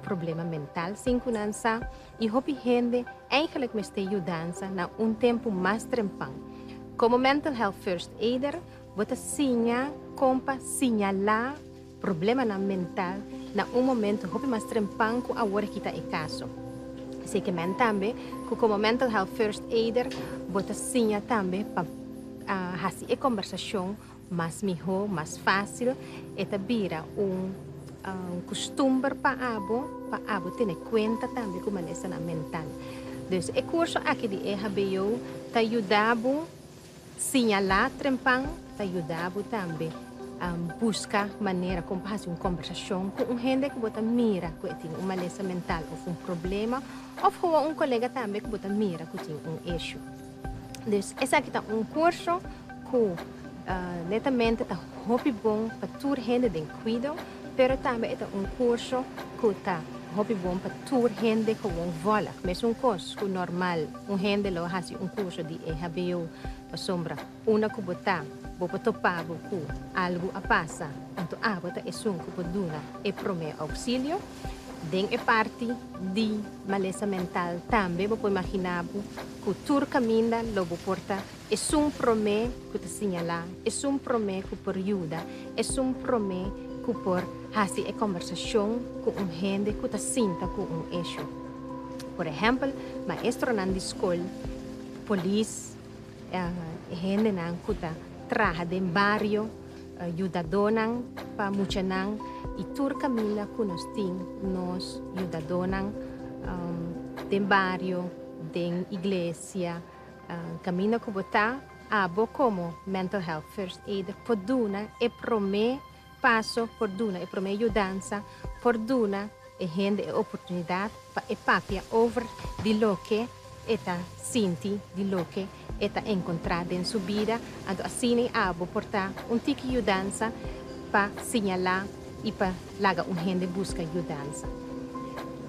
Problema mental sin ku nan sa i hopi hende eigenlijk mester yudansa na un tempu mas trempan. Komo Mental Health First Aider bo ta siña kon pa siñalá problemanan mental na un momento hopi mas trempan ku awor aki ta e kaso. Esei ke men tambe ku komo Mental Health First Aider bo ta siña tambe pa hasi e kombersashon Mas mihó, mas fásil e ta bira un kustumber pa abo, pa abo tene kuenta tambe ku malesanan mental. Dus e kurso aki di EHBO ta yuda bo siñalá trempan, ta yuda bo tambe buska manera kon pa hasi un kombersashon ku un hende ku bo ta mira ku e tin un malesa mental òf un problema, òf gewoon un kolega tambe ku bo ta mira ku tin un issue. Dus esaki ta un kurso ku netamente ta hopi bon pa tur hende den kuido, pero tambe e ta un kurso ku ta hopi bon pa tur hende gewoon vòlg. Mesun kos ku normal un hende lo hasi un kurso di EHBO pasobra unda ku bo ta bo por topa bo ku algu a pasa, anto abo ta esun ku por duna e promé ouksilio. Den e parti di malesa mental tambe bo por imaginá bo ku tur kaminda lo bo por ta esun promé ku ta siñalá, esun promé ku por yuda, esun promé ku por hasi e kòmbersashon ku un hende ku ta sinta ku un issue. Por ehèmpel, maestronan di skol, polis, e hendenan ku ta traha den bario, yudadónan pa muchanan i tur kaminda ku nos tin nos yudadónan den bario, den iglesia, kaminda ku bo ta, abo komo Mental Health First Aider por duna e promé paso, por duna e promé yudansa, por duna e hende e oportunidat pa e papia over di loke e ta sinti, di loke e ta enkontrá den su bida. Anto asina i abo por ta un tiki yudansa pa siñalá i pa laga un hende buska yudansa.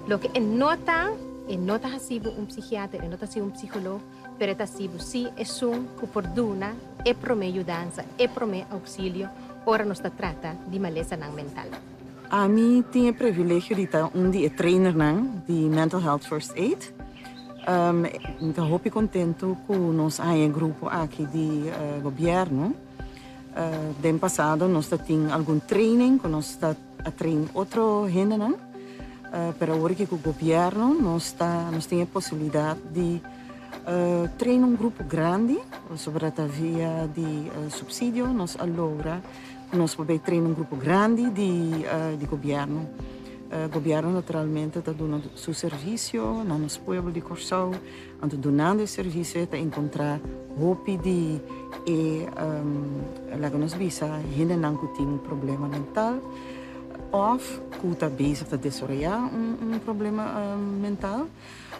Loke e no ta, e no ta hasi bo un psikiater, e no ta hasi un psikolog, pero e ta hasi bo sí esun ku por duna e promé yudansa, e promé ouksilio ora nos ta trata di malesanan mental. Ami tin e privilegio di ta un di e trainernan di Mental Health First Aid. Mi ta hopi kontentu ku nos a haña e grupo aki di gobièrnu. Den pasado nos ta tin algun training ku nos ta a train otro hendenan, pero awor aki ku gobièrnu nos ta nos tin e posibilidat di train un grupo grandi, pasobra ta via di supsidio nos a logra Nos por bay train un grupo grandi di di gobierno. Gobierno naturalmente ta duna su servicio na nos pueblo di Corsou, anto dunando e servicio e ta encontra hopi di e laga nos bisa hendenan cu tin un problema mental of cu ta bezig ta desaroya un problema mental.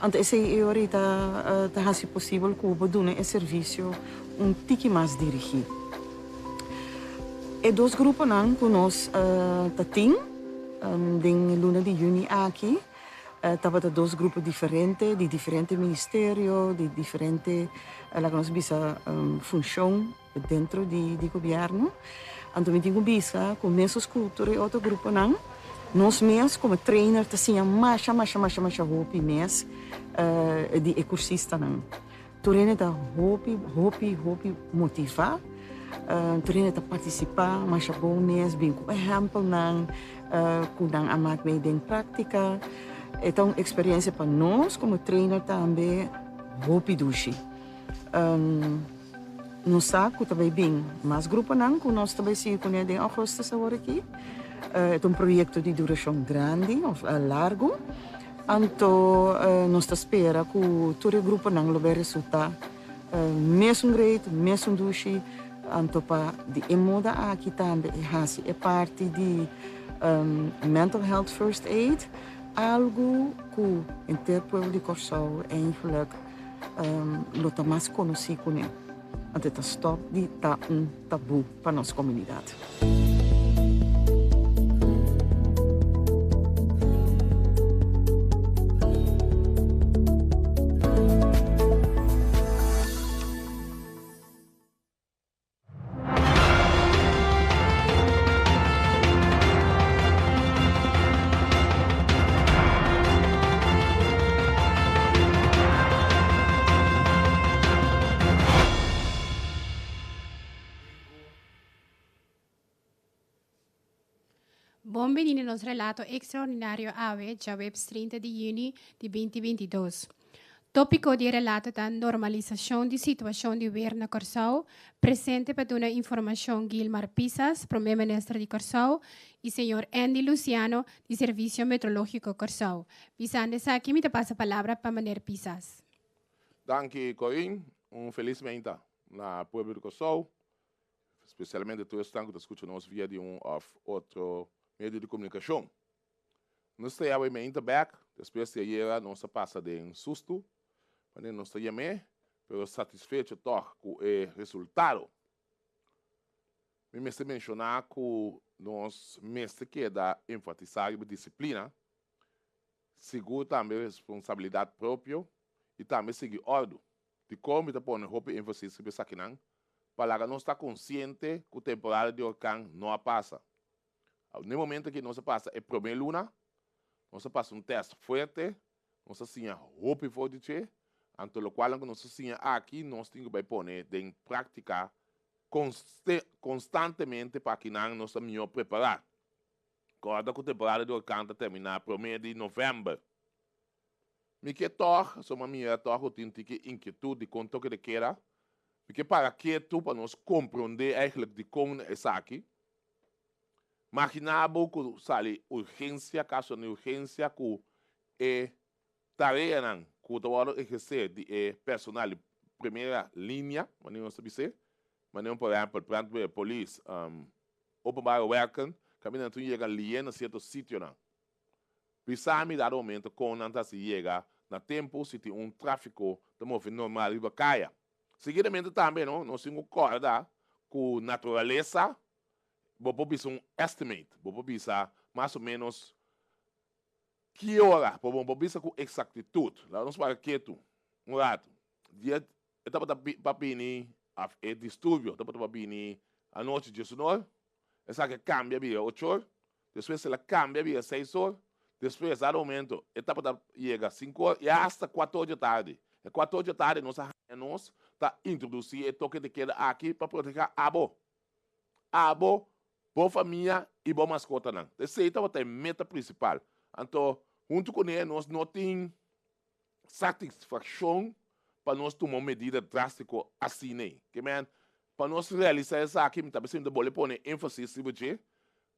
Anto esey e ora ta ta haci posibel cu bo duna e servicio un tiki mas dirigi. E dos gruponan cu nos ta tin den luna di juni aki tabata dos grupo diferente di diferente ministerio, di diferente laga nos bisa funcion dentro di gobierno. Anto mi tin cu bisa cu mesun cu tur e otro gruponan, nos mes como trainer ta siña masha masha masha masha hopi mes di e cursistanan. Tur hende ta hopi hopi hopi motiva, tur hende ta participa masha bon mes, bin cu ehempelnan cu nan a mak mee den practica. E ta un experiencia pa nos como trainer tambe hopi dushi. Nos sa ku ta bai bin mas gruponan ku nos ta bai sigui kuné den ougùstùs awor aki. E ta un proyekto di durashon grandi òf largu. Anto nos ta spera ku tur e gruponan lo bai resultá mesun great, mesun dushi. Anto pa di e moda aki tambe e hasi e parti di Mental Health First Aid algu ku henter pueblo di Kòrsou eigenlijk lo ta mas konosí kuné. Anto e ta stòp di ta un tabú pa nos komunidat. bini na nos relato ekstraordinario awe, djaweps 30 di yüni di 2022. Tópiko di e relato ta Normalisashon di situashon di wer na Kòrsou. Presente pa duna informashon Gilmar Pisas, Promé Minister di Kòrsou, i señor Andy Luciano di Servisio Metrológiko Kòrsou. Bisando esaki mi ta pasa palabra pa meneer Pisas. Danki Corinne, un felis meinta na pueblo di Kòrsou, spesialmente tur esnan ku ta skucha nos via di un òf otro medio di komunikashon. Nos ta yawe meinta bèk despues di ayera nos a pasa den sustu, manera nos ta yam'é, pero satisfecho tòg ku e resultado. Mi mester menshoná ku nos mester keda enfatisá riba disiplina, sigur tambe responsabilidat propio i tambe sigui òrdu. Dikon mi ta pone hopi énfasis riba esakinan? Pa laga nos ta konsiente ku temporada di orkan no a pasa. Na e momento aki nos a pasa e promé luna, nos a pasa un tèst fuerte, nos a siña hopi for di dje, anto lokualnan ku nos a siña aki nos tin ku bai pone den práktika konstantemente pa akinan nos ta mihó prepará. Kòrda ku temporada di orkan ta terminá promé di novèmber. Mi ke tòg, so m'a mira tòg ku tin tiki inkietut dikon toke de keda. Mi ke para ketu pa nos komprondé eigentlik dikon esaki. Maginá bo ku sali urgensia, kaso di urgensia ku e tareanan ku ta wòrdu ehersé di e personal di primera linia, manera nos ta bis'é, manera por ehèmpel brandweer, polis, openbare werken, kaminda nan tin yega lié na sierto sitionan. Bisa mi dado momento kon nan ta hasi yega na tempu si tin un tráfiko ta move normal riba kaya. Seguidamente tambe no, nos tin ku kòrda ku naturalesa bo por bisa un estimate, bo por bisa mas o menos ki ora, pero bo no por bisa ku eksaktitut. Laga nos para ketu un ratu. Dia e tabata pa bini, òf e disturbio tabata pa bini anochi diesunor, esaki a kambia bira ochor, despues el a kambia bira seisor, despues dado momento e tabata yega sinkor i asta kuator dje tardi. E kuator dje tardi nos a haña nos ta introdusí e toke de keda aki pa protehá abo. Abo, bo famia i bo maskotanan. Esei tabata e meta prinsipal. Anto, huntu kuné nos no tin satisfakshon pa nos tuma un medida drástiko asin'ei. Ke men, pa nos realisá esaki, mi ta bisa mi ta bolbe pone énfasis riba dje,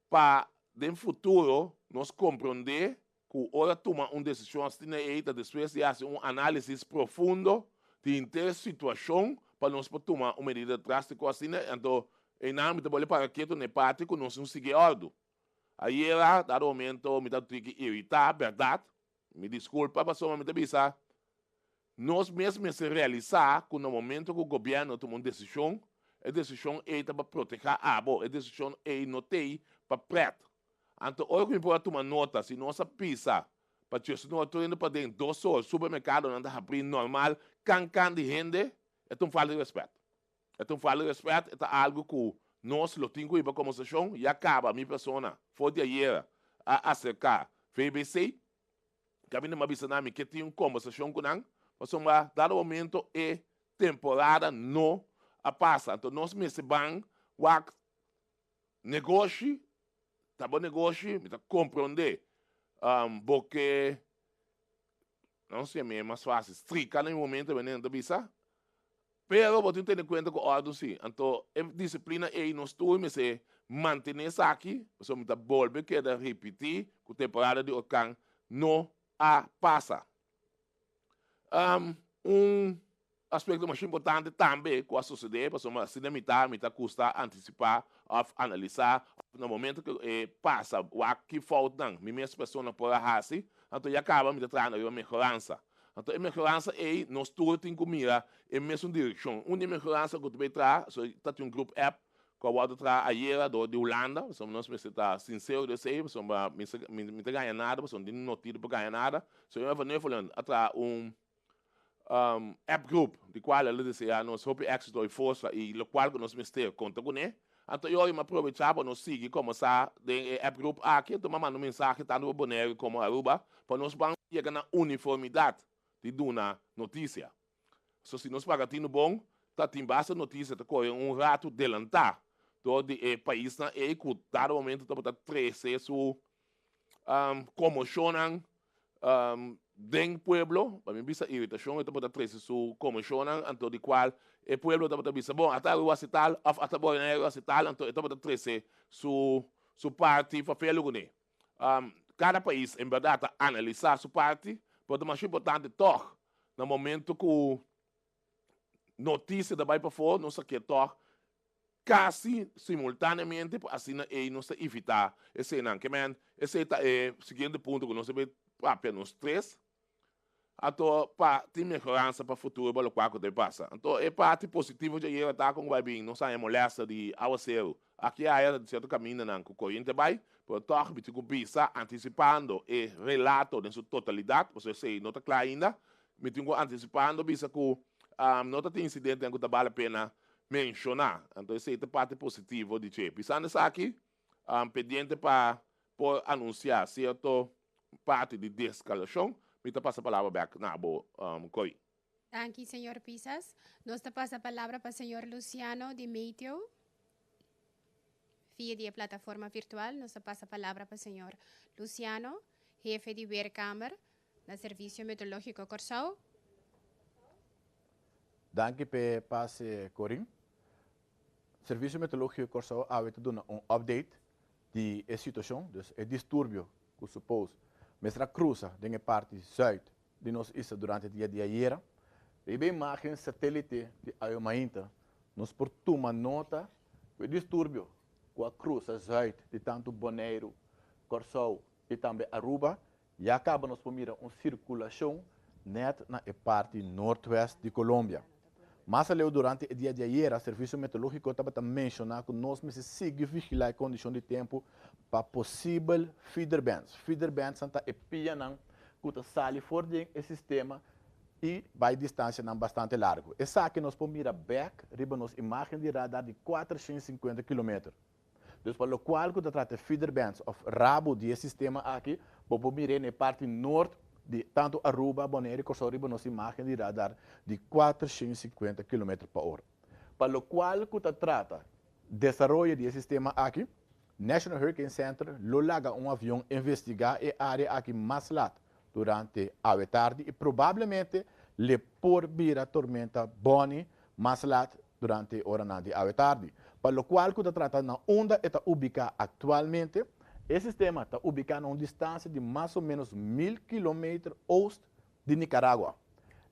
pa den futuro nos komprondé ku ora tuma un desishon asina ei ta despues di hasi un análisis profundo di henter situashon pa nos por tuma un medida drástiko asina, anto einan mi ta bolbe para ketu na e parti ku nos no sigui e òrdu. Ayera, dado momento, mi ta tiki iritá, bèrdat, mi diskulpa pasobra mi ta bisa nos mes mester realisá ku na momento ku gobièrnu tuma un desishon, e desishon ei ta pa protehá abo, e desishon ei no t'ei pa prèt. Anto ora ku mi por a tuma nota si nos a pisa pa Chesnor tur hende paden 2 or supermerkadonan ta habrí normal kan kan di hende e ta un falta di rèspèt. E ta un falta di rèspèt e ta algu ku nos lo tin ku hiba kombersashon ya kaba mi persona for di ayera a aserká VBC kaminda mi a bisa nan mi ke tin un kombersashon ku nan pasobra dado momento e temporada no a pasa anto nos mester ban wak Negoshi ta bo negoshi, mi ta komprondé. Bo ke, no sé, mi e mas fásil, strika na e momento manera nan ta bisa, pero bo tin tene kuenta ku òrdu sí. Anto e disiplina ei nos tur mester mantené esaki, pasobra mi ta bolbe keda ripití ku temporada di orkan no a pasa. Un aspekto masha importante tambe ku a susedé, pasobra asina mi ta, mi ta gusta antisipá òf analisá na momento ku e pasa wak ki foutnan mi mes persona por a hasi, anto ya kaba mi ta traha riba mehoransa. Anto e mehoransa ei nos tur tin ku mira e mesun direkshon. Un di e mehoransa ku ta bay traha, so ta tin un grup app ku a wòrdu traha ayera dor di Hulanda, pasobra nos mester ta sinsero di esei, pasobra mi mi ta gaña nada, pasobra no tin notido pa gaña nada. Señor Van Nuffelen a traha un app group di cual el a desea nos hopi exito y forsa y locual cu nos mester conta cune. Anto yo mi a probecha pa nos sigui combersa den e app group aki, anto mi a manda un mensahe tanto pa Bonaire como Aruba pa nos ban yega na uniformidad di duna noticia. So si nos paga tinu bon, ta tin basta noticia ta core un rato delanta door di e paisnan ey cu dado momento tabata trece su. Konmoshonnan den pueblo, pa mi bisa iritashon e tabata trese su konmoshonnan, anto di kual e pueblo tabata bisa bon ata Aruba hasi tal òf ata Boneiru hasi tal, anto e tabata trese su su parti fafelu kuné. Kada pais en bèrdat ta analisá su parti, pero ta masha importante tòg na momento ku notisia ta bai pafó nos a ke tòg Casi simultaneamente pa asina ei nos ta evita eseinan. Ke men, esei ta e siguiente punto ku nos debe papia nos tres. Anto pa tin mehoransa pa futuro pa lokual ku ta pasa. Anto e parti positivo dje ayera ta kon ku bai bin nos haña molèster di awaseru. Aki aya ta sierto kamindanan ku koriente bai, pero tòg mi tin ku bisa antisipando e relato den su totalidat, pasobra esei no ta kla ainda, mi tin ku antisipando bisa ku no ta tin insidentenan ku ta bale pena menshoná. Anto esei ta parti positivo di dje. Pisando esaki, pendiente pa por anunsiá sierto parti di deskalashon, mi ta pasa palabra bèk na bo, Cory. Danki, señor Pisas. Nos ta pasa palabra pa señor Luciano di Meteo. Via di e plataforma virtual nos ta pasa palabra pa señor Luciano, hefe di Weerkamer na Servisio Meteorológiko Kòrsou. Danki p'e pase Corin. Servicio Meteorológiko Kòrsou awe ta duna un update di e situashon, dus e disturbio ku suppose mester a krusa den e parti zuid di nos isla durante dia di ayera. Riba e imágen satélite di awe mainta nos por tuma nota ku e disturbio ku a krusa zuid di tantu Boneiru, Kòrsou i tambe Aruba Ya caba nos por mira un circulacion net na e parti noordwest di Colombia. Mas aleu durante e dia di ayera Servicio Meteorologico tabata menciona cu nos mester sigui vigila e condicion di tempo pa posibel feeder bands. Feeder bandsnan ta e pianan cu ta sali for den e sistema y bay distancianan bastante largo. Esaki nos por mira bek riba nos imagen di radar di 450 kilometer. Dus pa lokual ku ta trata e feeder bands òf rabu di e sistema aki, bo por mir'é na e parti nort di tantu Aruba, Bonaire i Kòrsou riba nos imágen di radar di 450 kilometer pa ora. Pa lokual ku ta trata desaroyo di e sistema aki, National Hurricane Center lo laga un avion investigá e área aki mas lat durante awe tardi i probablemente le por bira tormenta Bonnie mas lat durante e oranan di awe tardi. Pa lokual ku ta trata na unda e ta ubiká aktualmente, e sistema ta ubiká na un distansia di mas o ménos 1000 kilometer oost di Nicaragua.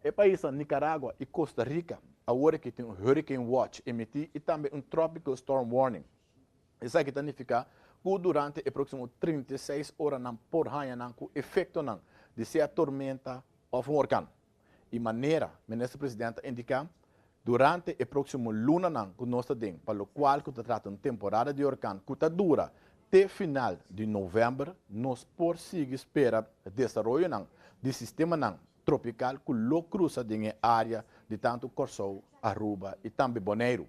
E paisnan Nicaragua i Costa Rica awor aki tin un Hurricane Watch emití i tambe un Tropical Storm Warning. Esaki ta nifiká ku durante e próksimo 36 oranan por haña nan ku efektonan di sea tormenta òf un orkan. I manera Minister President a indiká, durante e próksimo lunanan ku nos ta den pa lokual ku ta trata un temporada di orkan ku ta dura te final di novèmber, nos por sigui spera desaroyonan di sistemanan tropikal ku lo krusa den e área di tantu Kòrsou, Aruba i tambe Boneiru.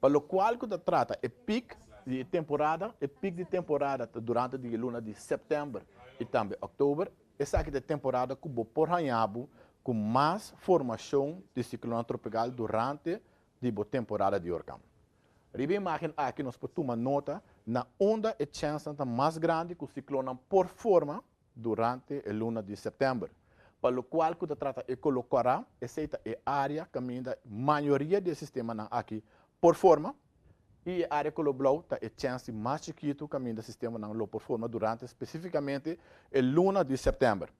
Pa lokual ku ta trata e pik di e temporada, e pik di temporada ta durante di e luna di sèptèmber i tambe òktober. Esaki ta e temporada ku bo por haña bo ku mas formashon di siklonnan tropikal durante di bo temporada di orkan. Riba e imágen aki nos por tuma nota na unda e chènsnan ta mas grandi ku siklonnan por forma durante e luna di sèptèmber. Pa lokual ku ta trata e koló kòrá, esei ta e área kaminda mayoria di e sistemanan aki por forma, i e área koló blou ta e chèns di mas chikitu kaminda sistemanan lo por forma durante spesífikamente e luna di sèptèmber.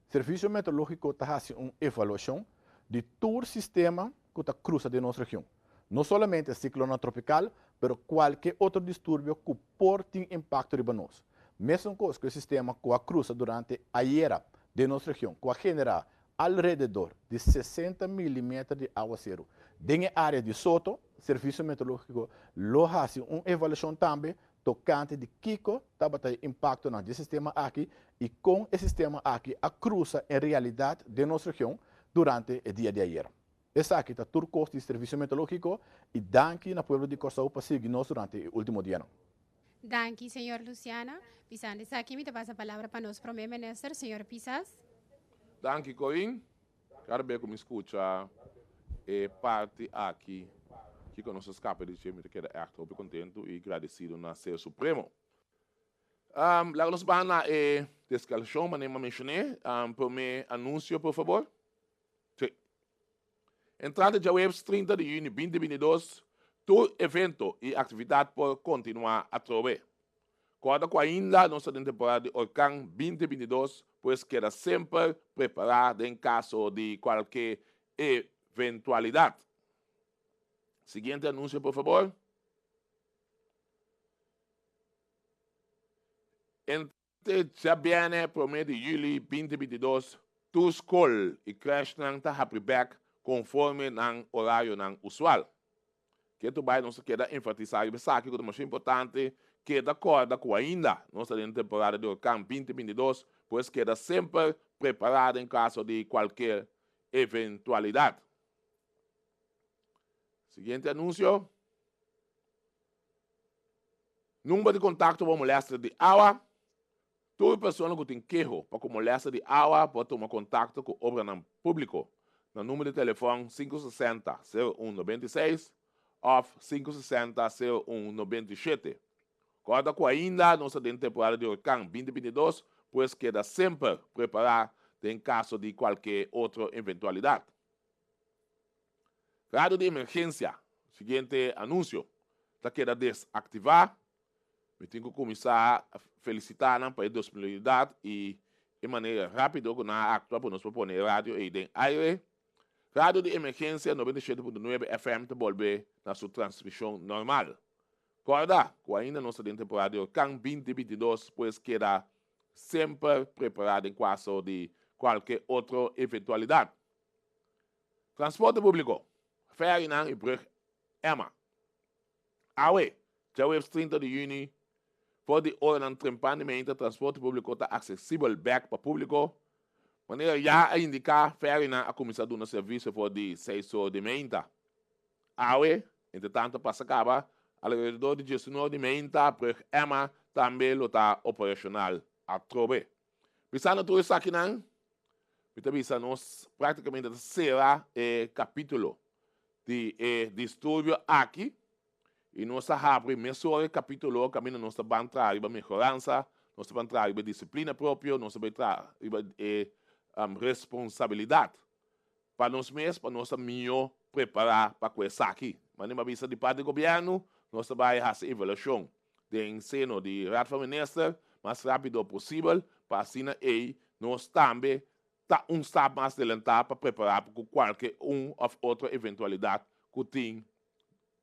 Servisio Meteorológiko ta hasi un evaluashon di tur sistema ku ta krusa den nos region, no solamente siklonnan tropikal, pero kualke otro disturbio ku por tin impakto riba nos. Mesun kos ku e sistema ku a krusa durante ayera den nos region ku a generá alrededor di 60 milimeter di awaseru den e área di Soto, Servisio Meteorológiko lo hasi un evaluashon tambe tokante di kiko tabata e impaktonan di e sistema aki i kon e sistema aki a krusa en realidat den nos region durante e dia di ayera. Esaki ta tur kos di Servisio Meteorológiko i danki na pueblo di Kòrsou pa sigui nos durante e último dianan. Danki, señor Luciana. Bisando esaki mi ta pasa palabra pa nos Prome Minister, señor Pisas. Danki, Corinne. Kada bes ku mi skucha e parti aki, kiko nos a skapa di dje, mi ta keda ègt hopi kontentu i gradesido na Ser Supremo. Um, laga nos baha na e deskalashon, manera mi a menshoné. Um, promé anunsio, por fabor. Sí. Entrante djaweps 30 di yüni 2022, tur evento i aktividat por kontinuá atrobe. Kòrda ku ainda nos ta den temporada di orkan 2022, pues keda semper prepará den kaso di kualke eventualidat. Siguiente anunsio, por fabor. Entre djabièrnè promé di yüli 2022, tur skol i krèshnan ta habri bèk konforme nan orarionan usual. Ketu bai nos ta keda enfatisá riba esaki ku ta masha importante, keda kòrda ku ainda nos ta den temporada di orkan 2022, pues keda semper prepará den kaso di kualker eventualidat. Siguiente anunsio. Number di kontakto pa molèster di awa. Tur persona ku tin keho pa ku molèster di awa por tuma kontakto ku Obranan Públiko na number di telefòn 560 01 96 òf 560 01 97. Kòrda ku ainda nos ta den temporada di orkan 2022, pues keda semper prepará den kaso di kualke otro eventualidat. Radio di emergensia, siguiente anunsio, ta keda desaktivá. Mi tin ku kuminsá felisitá nan pa e disponibilidat i e manera rápido ku nan a aktua pa nos por pone e radio ei den aire. Radio di emergensia 97.9 FM ta bolbe na su transmishon normal. Kòrda ku ainda nos ta den temporada di orkan 2022, pues keda semper prepará den kuaso di kualke otro eventualidat. Transporte públiko, fèrinan i brùg Emma. Awe, djaweps 30 di yüni, for di oranan trempan di meinta transporte públiko ta aksesibel bèk pa públiko. Manera ya a indiká, fèrinan a kuminsá duna servisio for di seis or di meinta. Awe, entretantu pasa kaba, alrededor di diesunor di meinta brùg Emma tambe lo ta operashonal atrobe. Bisando tur esakinan, Mi ta bisa nos práktikamente ta sera e kapítulo di e disturbio aki i nos ta habri mesora e kapítulo kaminda nos ta ban traha riba mehoransa, nos ta ban traha riba disiplina propio, nos ta bai traha riba e responsabilidat pa nos mes pa nos ta mihó prepará pa ku esaki. Manera mi a bisa di parti di gobièrnu nos ta bai hasi evaluashon den seno di Raad van Minister mas rapido posibel pa asina ei nos tambe ta un stap mas delantá pa prepará pa ku kualke un òf otro eventualidat ku tin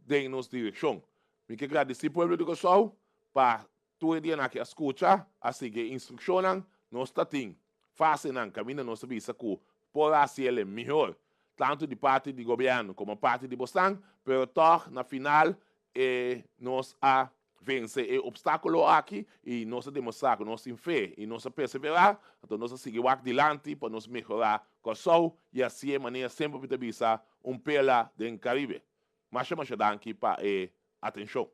den nos direkshon. Mi ke gradisí pueblo di Kòrsou pa tur e dianan aki a skucha, a sigui e instrukshonnan. Nos ta tin fasenan kaminda nos ta bisa ku por hasi el e mihor, tantu di parti di gobièrnu komo parti di bosnan, pero tòg na final E nos a vense e obstákulo aki i nos a demostrá ku nos tin fe i nos a perseverá, anto nos a sigui wak dilanti pa nos mehorá Kòrsou i hasié manera semper mi ta bisa un perla den Karibe. Masha masha danki pa e atenshon.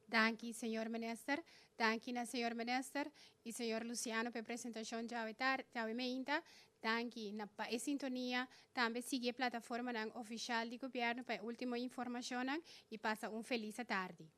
Danki señor Minister. Danki na señor Minister y señor Luciano pa e presentacion djawe tar, djawe meinta. Danki na pa e sintonia. Tambe sigui e plataformanan oficial di Gobierno pa e ultimo informacionnan y pasa un feliz atardi.